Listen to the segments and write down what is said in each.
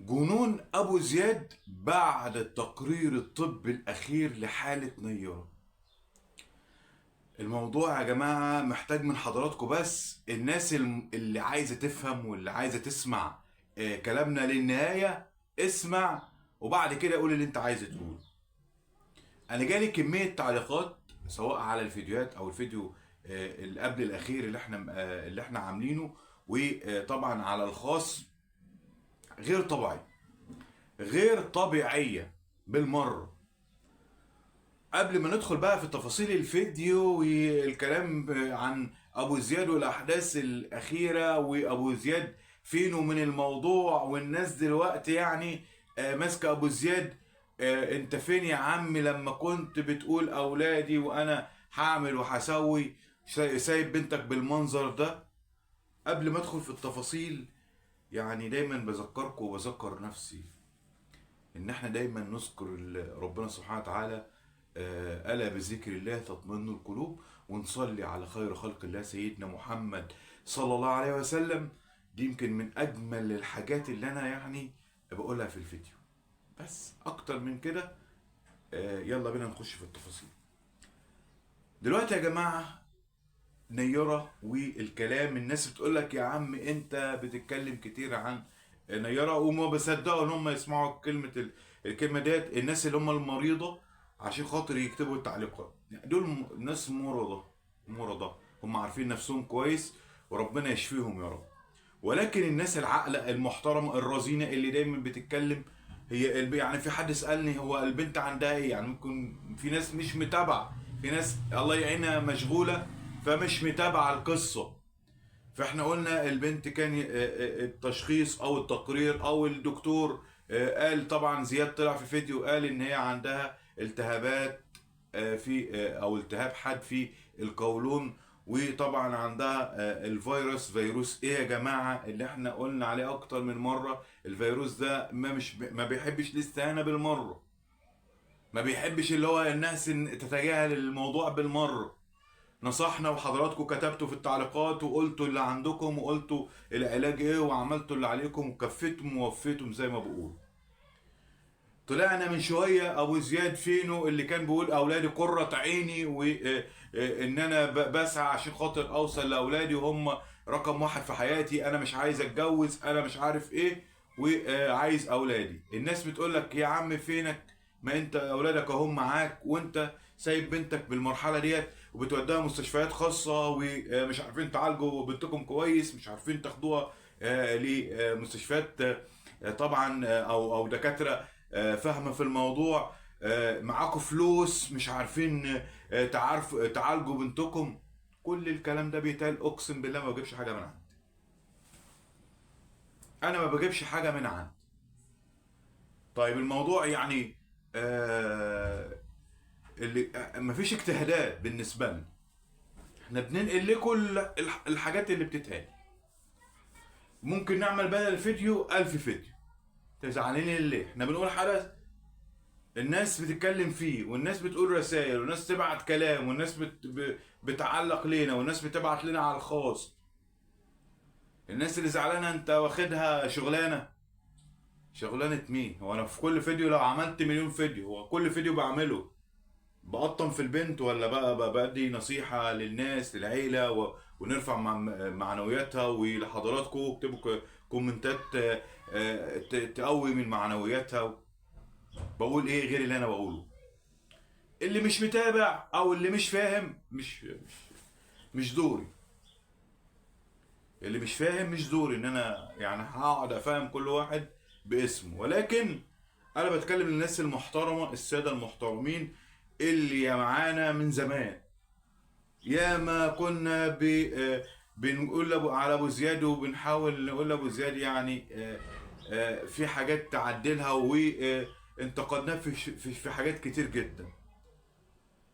جنون أبو زياد بعد التقرير الطبي الأخير لحالة نيرة. الموضوع يا جماعة محتاج من حضراتكم، بس الناس اللي عايزة تفهم واللي عايزة تسمع كلامنا للنهاية، اسمع وبعد كده قول اللي انت عايز تقوله. انا جالي كمية تعليقات سواء على الفيديوهات او الفيديو اللي قبل الاخير اللي احنا عاملينه، وطبعا على الخاص، غير طبيعي، غير طبيعية بالمرة. قبل ما ندخل بقى في تفاصيل الفيديو والكلام عن ابو زياد والاحداث الاخيرة وابو زياد فينه من الموضوع، والناس دلوقتي يعني ماسكة ابو زياد، انت فين يا عم لما كنت بتقول اولادي وانا هعمل وهسوي، سايب بنتك بالمنظر ده. قبل ما ادخل في التفاصيل يعني دايما بذكركم وبذكر نفسي ان احنا دايما نذكر ربنا سبحانه وتعالى، ألا بذكر الله تطمئن القلوب، ونصلي على خير خلق الله سيدنا محمد صلى الله عليه وسلم. دي يمكن من أجمل الحاجات اللي أنا يعني بقولها في الفيديو، بس أكتر من كده يلا بينا نخش في التفاصيل. دلوقتي يا جماعة نيرة والكلام، الناس بتقولك يا عم انت بتتكلم كتير عن نيرة، وما بيصدقوا ان هم يسمعوا الكلمة ديت. الناس اللي هم المريضة عشان خاطر يكتبوا التعليقات، دول ناس مرضى، مرضى، هم عارفين نفسهم كويس وربنا يشفيهم يا رب. ولكن الناس العاقلة المحترمة الرزينة اللي دايما بتتكلم هي يعني في حد سألني هو البنت عندها ايه، يعني ممكن في ناس مش متابعة، في ناس الله يعينها مشغولة فمش متابعة القصة. فاحنا قلنا البنت كان التشخيص او التقرير او الدكتور قال، طبعا زياد طلع في فيديو قال ان هي عندها التهابات، في، او التهاب حاد في القولون، وطبعا عندها الفيروس. فيروس ايه يا جماعة اللي احنا قلنا عليه اكتر من مرة؟ الفيروس ده ما بيحبش الاستهانة بالمرة، ما بيحبش اللي هو الناس تتجاهل الموضوع بالمرة. نصحنا وحضراتكم كتبتوا في التعليقات وقلتوا اللي عندكم وقلتوا العلاج ايه وعملتوا اللي عليكم وكفتم ووفيتم زي ما بقول. طلعنا من شوية ابو زياد فينو اللي كان بيقول اولادي قرة عيني، وان انا بسعى عشان خاطر اوصل لاولادي وهم رقم واحد في حياتي، انا مش عايز اتجوز، انا مش عارف ايه، وعايز اولادي. الناس بتقول لك يا عم فينك، ما انت اولادك اهم معاك وانت سايب بنتك بالمرحلة ديت وبتوديها مستشفيات خاصة ومش عارفين تعالجوا بنتكم كويس، مش عارفين تاخدوها لمستشفيات، طبعا، او دكاترة فاهمة في الموضوع، معاكم فلوس مش عارفين، تعالجوا بنتكم. كل الكلام ده بيتقال، اقسم بالله ما بجيبش حاجة من عندي، انا ما بجيبش حاجة من عندي. طيب الموضوع يعني اللي مفيش اجتهادات بالنسبة لنا، احنا بننقل لكم الحاجات اللي بتتقال. ممكن نعمل بدل الفيديو 1000 فيديو، تزعلين ليه؟ احنا بنقول حدث الناس بتتكلم فيه، والناس بتقول رسائل، والناس تبعت كلام، والناس بتعلق لنا، والناس بتبعت لنا على الخاص. الناس اللي زعلانة انت واخدها شغلانة، شغلانة مين؟ هو انا في كل فيديو لو عملت مليون فيديو، هو كل فيديو بعمله بقطم في البنت ولا بقى بدي نصيحة للناس للعيلة ونرفع معنوياتها؟ ولحضراتكم اكتبوا كومنتات، تقوي من معنوياتها. بقول ايه غير اللي انا بقوله؟ اللي مش متابع او اللي مش فاهم مش دوري، اللي مش فاهم مش دوري ان انا يعني هقعد افهم كل واحد باسمه. ولكن انا بتكلم للناس المحترمة، السادة المحترمين اللي معانا من زمان. يا ما كنا بنقول على ابو زياد، وبنحاول نقول لابو زياد في حاجات تعدلها، وانتقدناه في حاجات كتير جدا.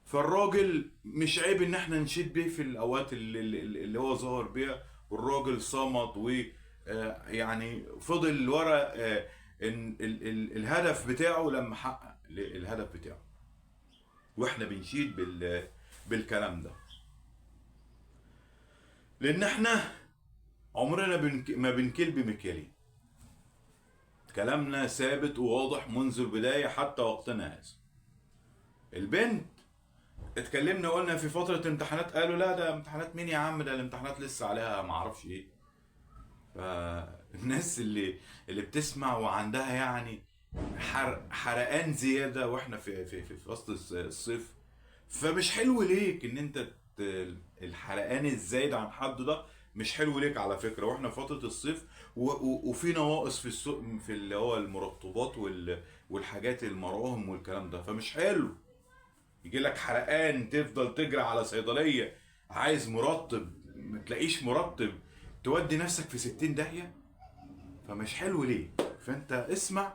فالراجل مش عيب ان احنا نشيد بيه في الاوقات اللي هو ظهر بيها، والراجل صمد و، فضل ورا، الهدف بتاعه لما حقق الهدف بتاعه، واحنا بنشيد بالكلام ده، لان احنا عمرنا ما بنكل بمكيالين. كلامنا ثابت وواضح منذ البداية حتى وقتنا هذا. البنت اتكلمنا قلنا في فترة امتحانات، قالوا لا ده امتحانات مين يا عم، ده الامتحانات لسه عليها معرفش ايه. فالناس اللي بتسمع وعندها يعني حرقان زيادة، واحنا في في في فصل الصيف، فمش حلو ليك ان انت الحرقان الزايد عن حده ده مش حلو ليك على فكرة. واحنا في فترة الصيف وفي نواقص في السوق في اللي هو المرطبات والحاجات المراهم والكلام ده، فمش حلو يجي لك حرقان تفضل تجري على صيدلية عايز مرطب ما تلاقيش مرطب، تودي نفسك في 60 داهية، فمش حلو ليه. فانت اسمع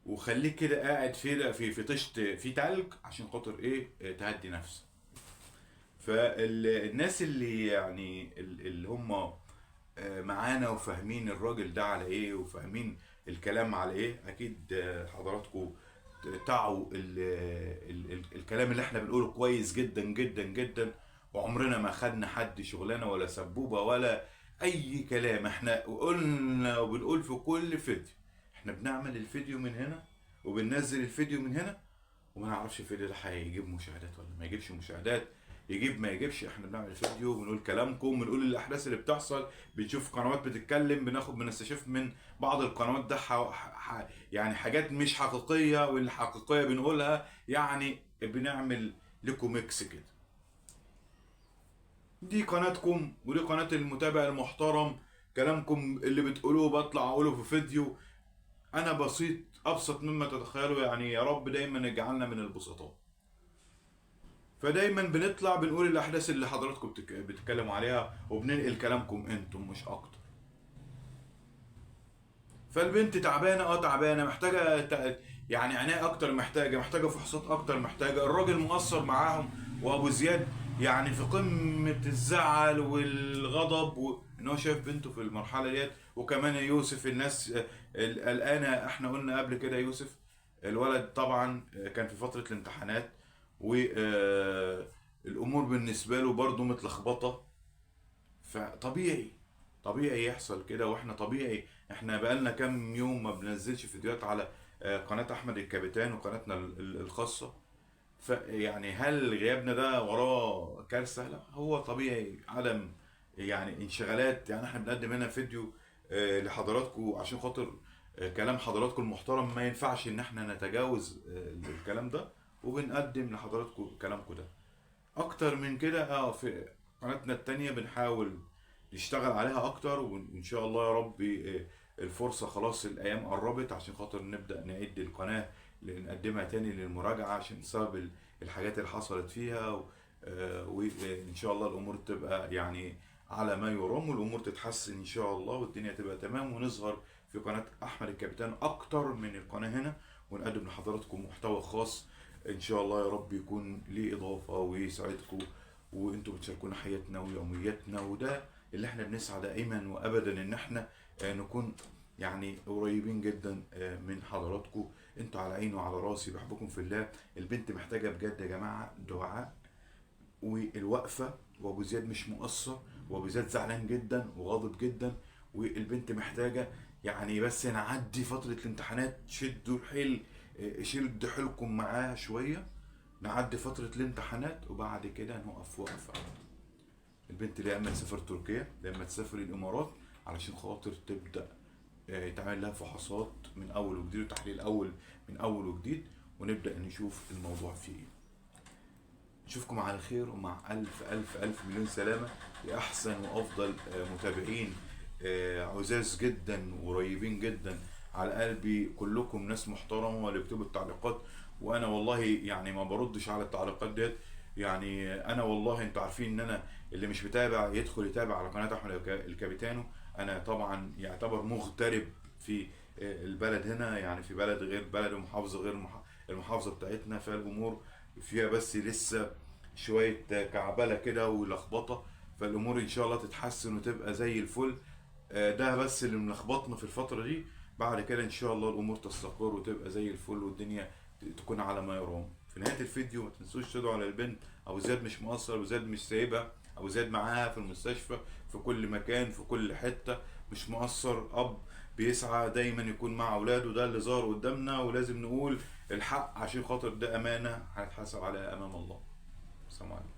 وخليك كده قاعد في في في طشت في تلج عشان خاطر ايه، تهدي نفسك. فالناس اللي يعني اللي هم معانا وفاهمين الراجل ده على ايه وفاهمين الكلام على ايه، اكيد حضراتكم تعوا الكلام اللي احنا بنقوله كويس جدا جدا جدا، وعمرنا ما خدنا حد شغلانة ولا سبوبه ولا اي كلام. احنا قلنا وبنقول في كل فيديو، احنا بنعمل الفيديو من هنا وبننزل الفيديو من هنا، وما نعرفش الفيديو ده هيجيب مشاهدات ولا ما يجيبش مشاهدات، يجيب ما يجيبش. احنا بنعمل فيديو بنقول كلامكم، بنقول الاحداث اللي بتحصل، بنشوف قنوات بتتكلم، بناخد بنستشف من بعض القنوات ده يعني حاجات مش حقيقية والحقيقيه بنقولها، يعني بنعمل لكم mix كده. دي قناتكم ودي قناة المتابع المحترم، كلامكم اللي بتقولوه بطلع اقوله في فيديو. انا بسيط ابسط مما تتخيلوا، يعني يا رب دايما اجعلنا من البسطاء. فدايما بنطلع بنقول الاحداث اللي حضراتكم بتتكلموا عليها، وبننقل كلامكم انتم مش اكتر. فالبنت تعبانة، تعبانة، محتاجه يعني عناية اكتر، محتاجه فحوصات اكتر، محتاجه. الراجل مقصر معاهم، وابو زياد يعني في قمة الزعل والغضب ان هو شايف بنته في المرحلة ديت. وكمان يوسف الناس قلقانة، احنا قلنا قبل كده يوسف الولد طبعا كان في فترة الامتحانات، والامور بالنسبة له برضو متلخبطه، فطبيعي طبيعي يحصل كده. واحنا طبيعي احنا بقالنا كام يوم ما بننزلش فيديوهات على قناة احمد الكابيتان وقناتنا الخاصة، فيعني هل غيابنا ده وراه كارثة؟ لا، هو طبيعي عدم يعني انشغالات. يعني احنا بنقدم هنا فيديو لحضراتكم عشان خاطر كلام حضراتكم المحترم، ما ينفعش ان احنا نتجاوز الكلام ده، وبنقدم لحضراتكم كلامكم ده. اكتر من كده في قناتنا التانية بنحاول نشتغل عليها اكتر، وان شاء الله يا رب الفرصة خلاص الايام قربت عشان خاطر نبدأ نعد القناة نقدمها تاني للمراجعة عشان سبب الحاجات اللي حصلت فيها، وان شاء الله الامور تبقى يعني على ما يرام، والامور تتحسن ان شاء الله، والدنيا تبقى تمام، ونظهر في قناة احمد الكابيتان اكتر من القناة هنا، ونقدم لحضراتكم محتوى خاص ان شاء الله يا رب يكون ليه اضافة ويسعدكم، وانتم بتشاركونا حياتنا ويومياتنا. وده اللي احنا بنسعى دائما وابدا ان احنا نكون يعني قريبين جدا من حضراتكم. انتوا على عيني وعلى راسي، بحبكم في الله. البنت محتاجة بجد يا جماعة دعاء والوقفة، وابو زياد مش مقصر، وابو زياد زعلان جدا وغاضب جدا، والبنت محتاجة يعني بس نعدي فترة الامتحانات. شدوا الحيل، شدوا حيلكم معاها شوية، نعدي فترة الامتحانات وبعد كده نقف وقفة. البنت اللي اما تسافر تركيا، لما تسافر الامارات، علشان خاطر تبدأ يتعمل لها فحوصات من اول وجديد وتحليل اول من اول وجديد، ونبدأ نشوف الموضوع فيه ايه. نشوفكم على خير ومع الف الف الف مليون سلامة لأحسن وافضل متابعين عزاز جدا وقريبين جدا على قلبي، كلكم ناس محترمة واللي بيكتبوا التعليقات، وانا والله يعني ما بردش على التعليقات ديت. يعني انا والله انتوا عارفين ان انا اللي مش متابع يدخل يتابع على قناة احمد الكابيتانو. انا طبعا يعتبر مغترب في البلد هنا، يعني في بلد غير بلد ومحافظة غير المحافظة بتاعتنا، فالامور فيها بس لسه شوية كعبلة كده ولخبطة، فالامور ان شاء الله تتحسن وتبقى زي الفل. ده بس اللي ملخبطنا في الفترة دي، بعد كده ان شاء الله الامور تستقر وتبقى زي الفل والدنيا تكون على ما يرام. في نهاية الفيديو ما تنسوش تدعوا على البنت، ابو زياد مش مقصر، ابو زياد مش سايبها، ابو زياد معاها في المستشفى في كل مكان في كل حتة، مش مقصر، اب بيسعى دايما يكون مع اولاده. ده اللي ظهر قدامنا، ولازم نقول الحق عشان خاطر ده امانه هنتحاسب عليها امام الله. السلام عليكم.